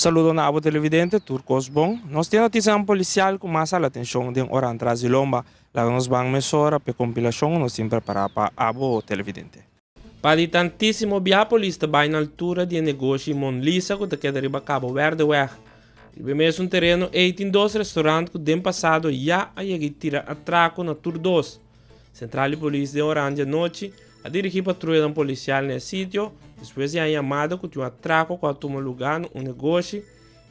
Saludo na abo televidente, tur kos bon. Nos tin notisianan polisial ku mas hala atenshon den oran tras di lomba. Laga nos ban mesora p'e kompilashon ku nos tin prepará pa abo televidente. Pa di tantísimo bia polis ta bai na altura di e negoshi Mon Lisa ku ta keda riba Cabo Verdeweg. Riba e mesun tereno ei tin dos restaurant ku den pasado ya a yega i tira atrako na tur dos. Sentral di polis den oran di anochi a dirigí patruyanan polisial na e sitio despues di a yamada ku tin un atrako ku a tuma lugá na un negoshi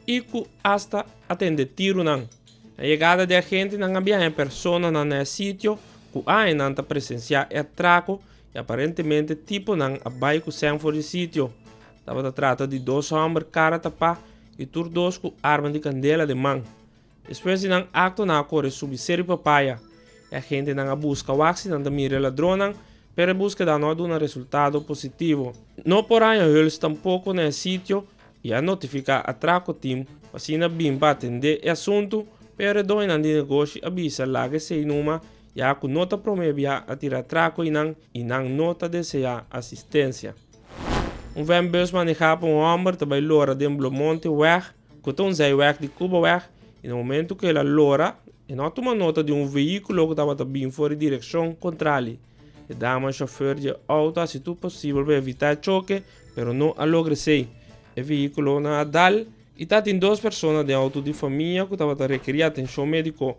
i ku asta a tende tirunan. Na yegada di agentenan a biaha e personanan na e sitio ku añanan ta presensiá e atrako i aparentemente tiponan a bai ku sèn for di sitio. Tabata trata di dos hòmber kara tapá i tur dos ku arma di kandela den man. Despues di nan akto nan a kore subi Seri Papaya. E agentenan a buska wak si nan ta mira e ladronnan, pero e buskeda no a duna resultado positivo. No por haña huls tampoko na e sitio i a notifiká Atrako Team pa asina bin pa atendé e asuntu, pero e doñonan di negoshi a bisa laga esei numa ya ku no ta promé bia a tira atrako einan i nan no ta deseá asistensia. Un vènbùs manehá pa un hòmber ta bai lora den Blomonte Weg Ku ta un zijweg di Cubaweg i na momentu ku el a lora e no a tuma nota di un vehíkulo ku tabata bin for di direkshon kontrali. E dama shofèr di e outo a hasi tur posibel pa evitá e choke pero no a logra esei. E vehíkulonan a dal i tatin dos persona den outo di famia ku tabata rekerí atenshon médiko.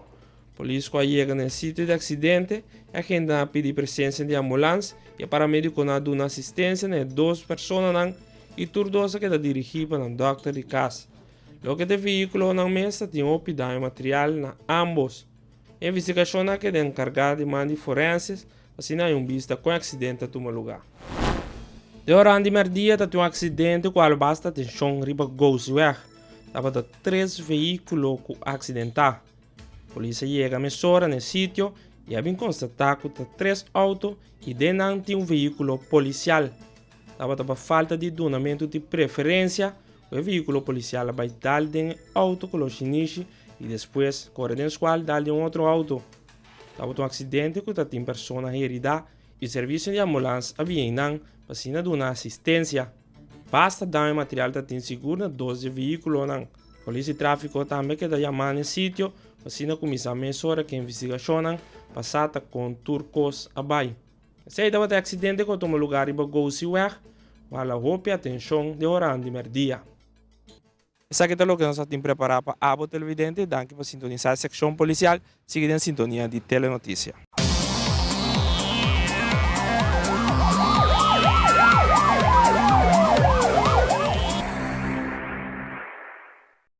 Polis ku a yega na e sitio di aksidente, e agentenan a pidi presensia di ambulans i e paramedikonan a duna asistensia na e dos personanan i tur dos a keda dirigí pa nan dòkter di kas. Loke ta e vehíkulonan mes ta tin hopi daño material na ámbos. E investigashonnan a keda enkargá di man di forenses pa asina haña un bista kon e aksidente a tuma lugá. Den oran di mèrdia ta tin un aksidente ku a basta atenshon riba Goosweg. Tabata tres vehíkulo ku a aksidentá. Polis a yega mesora na e sitio i a bin konstatá ku ta tres outo i den nan tin un vehíkulo polisial. Tabata pa falta di dunamentu di preferensia ku e vehíkulo polisial a bai dal den e outo kolor shinishi i despues kore den skual dal den un otro outo. Tabata un aksidente ku ta tin persona heridá i servisio di ambulans a bin einan pa asina duna asistensia. Basta daño material ta tin sigur na dos di e vehíkulonan. Polis di tráfiko tambe keda yamá n'e sitio pa asina kuminsá mesora ku e investigashonnan pa sa ta kon tur kos a bai. Esei tabata e aksidente ku a tuma lugá riba Gousiweg, ku hala hopi atenshon den oran di mèrdia. Esaki ta loke nos a tin prepará pa abo televidente. Danki pa sintonisá e sekshon polisial. Sigui den sintonia di Telenoticia.